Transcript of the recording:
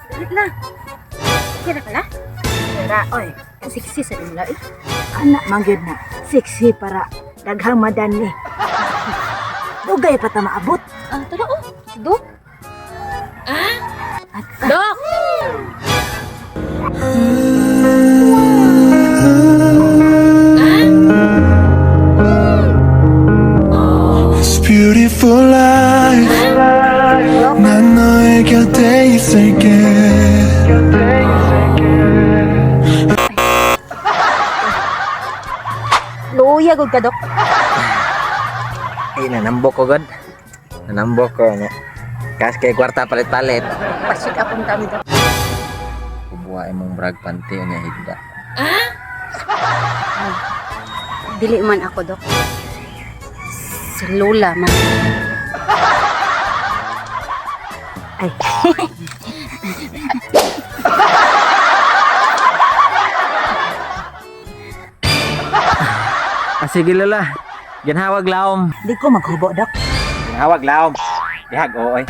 Dali na. Kira ka la? Kira, oy. Sexy sa nila eh. Anak mangyud na. Sexy para daghang madani. Dugay pa ta maabot. Ah, tara oh. Si Dok. Ah? Dok! It's beautiful life. 난 너의 곁에 있을게. Luya gud ka, Dok. Ay, nanambok ko god. Nanambok ko niya. Kas kay kwarta palit-palit. Pa-check up ang kami, Dok. Kubuha imong brag panty unya higda. Dili man ako, Dok. Si Lola man. Ay. Ah, sige Lola. Ginhawag laom. Di ko maghubo, Dok. Ginhawag laom. Dihag oo.